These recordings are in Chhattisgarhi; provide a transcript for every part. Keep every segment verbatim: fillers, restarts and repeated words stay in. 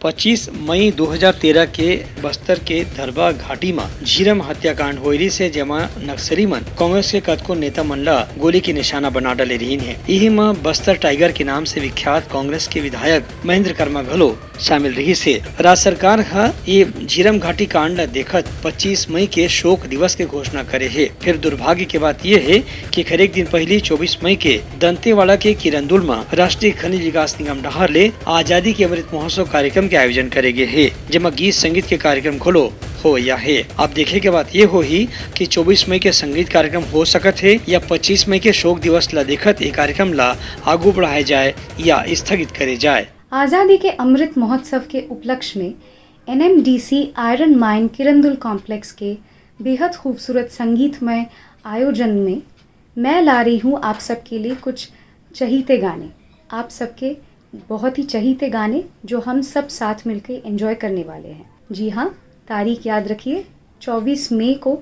पच्चीस मई दो हज़ार तेरह के बस्तर के धरबा घाटी म झीरम हत्याकांड होए रिहिस हे, जेमा नक्सली मन कांग्रेस के कतको नेता मन ल गोली के निशाना बना डले रिहिन हे। इही म बस्तर टाइगर के नाम से विख्यात कांग्रेस के विधायक महेंद्र कर्मा घलो शामिल रिहिस हे। राज्य सरकार ह ये झीरम घाटी कांड ल देखत पच्चीस मई के शोक दिवस के घोषणा करे हे। फेर दुर्भाग्य के बात ये हे कि एखर एक दिन पहिली चौबीस मई के दंतेवाड़ा के किरंदुल म राष्ट्रीय खनिज विकास निगम डहार ले आजादी के अमृत महोत्सव कार्यक्रम के आयोजन करे गे हे, जेमा गीत संगीत के कार्यक्रम घलो होवइया हे। अब देखे के बात ये होही कि चौबीस मई के संगीत कार्यक्रम हो सकत हे या पच्चीस मई के शोक दिवस ल देखत ये कार्यक्रम ल आगू बढ़ाए जाए या स्थगित करे जाए। आजादी के अमृत महोत्सव के उपलक्ष्य में NMDC iron mine Kirandul complex के बेहद खूबसूरत संगीतमय आयोजन में मैं ला रही हूँ आप सबके लिए कुछ चहीते गाने, आप सबके बहुत ही चहीते गाने जो हम सब साथ मिलकर एंजॉय करने वाले हैं। जी हाँ, तारीख याद रखिए, चौबीस मई को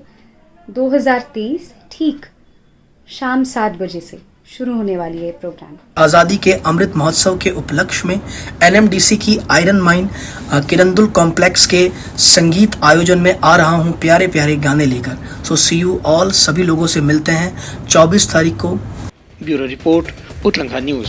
दो हज़ार तेईस, ठीक शाम सात बजे से शुरू होने वाली है ये प्रोग्राम। आजादी के अमृत महोत्सव के उपलक्ष्य में एनएमडीसी की iron mine uh, Kirandul complex के संगीत आयोजन में आ रहा हूँ प्यारे प्यारे गाने लेकर। So see you all, सभी लोगों से मिलते हैं चौबीस तारीख को। Bureau report, Utlangha news.